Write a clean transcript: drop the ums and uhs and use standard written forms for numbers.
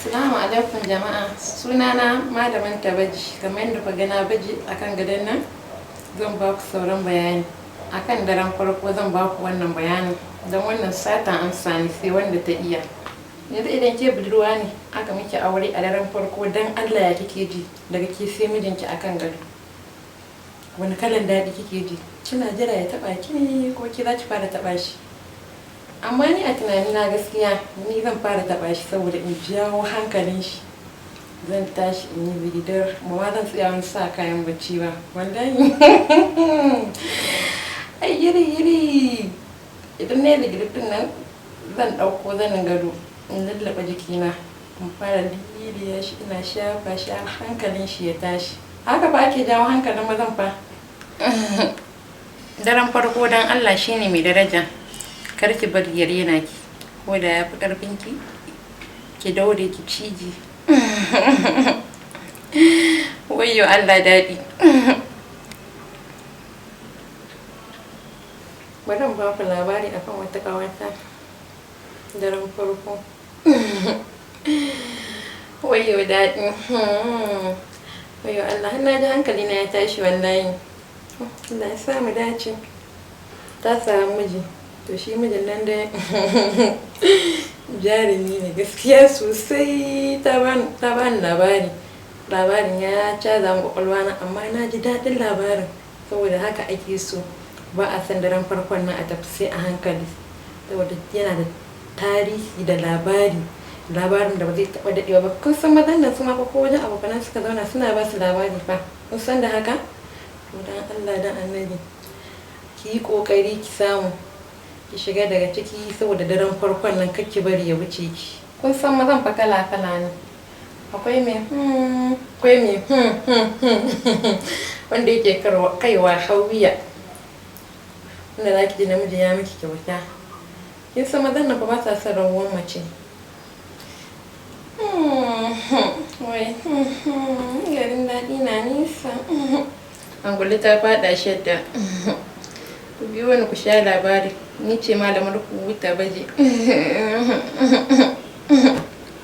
Assalamu alaikum jama'a. Sunana Malamin Tabaji. Kamar yadda ku gana baji akan gadon nan, zan ba ku sauran bayani. Akan daren farko zan ba ku wannan bayanin. Don wannan sata amsa ne sai wanda ta iya. Yanzu idan ke budurwa ne aka miki aure a daren farko, don Allah ya kike ji daga ke sai mijinki akan gado? Wani kalan daɗi kike ji? Kina jira ya taɓa ki ne ko ki za ki fara taɓa shi? Amma ni a tunanina gaskiya ni zan fara taɓa shi saboda in jawo hankalin shi. Zan tashi in yi zigidar, ba ma zan tsaya wani sa kayan bacci ba. Wallahi. Ai yiri yiri. Idan na yi zigidar ɗin nan, zan ɗauko zanin gado in lallaɓa jikina. In fara liliya shi, ina shafa shi har hankalin shi ya tashi. Haka fa ake jawo hankalin mazan fa. Daren farko don Allah shine mai daraja. Kar ki bari ya rena ki. Ko da ya fi ƙarfin ki, ki daure ki cije. Wayyo Allah daɗi. Bari in ba ku labari akan wata ƙawata. Daren farko. Wayyo daɗi. Wayyo Allah, na ji hankali na ya tashi wallahi. Allah ya sa mu dace. Ta samu miji. To shi mijin nan dai jarumi ne gaskiya sosai. Ta bani labari. Labarin ya caza min ƙwaƙwalwa na, amma na ji daɗin labarin. Saboda haka ake so. Ba a san daren farkon nan a tafi sai a hankali. Saboda yana da tarihi da labari. Labarin da ba zai taɓa daɗewa ba. Kun san mazan nan su ma fa ko wajen abokanan suka zauna suna ba su labari fa. Kun san da haka? To don Allah don Annabi ki yi ƙoƙari ki samu ki shiga daga ciki saboda daren farkon nan kar ki bari ya wuce ki. Kun san mazan fa kala kala ne. Akwai mai akwai mai wanda yake kaiwa har wuya. Wanda za ki ji namiji ya miki kyauta. Kin san mazan nan fa ba sa son rabuwar mace. Wai garin daɗi na nisa. Angulu ta faɗa shadda. Ku biyo ni ku sha labari. Ni ce malamar ku Tabaji.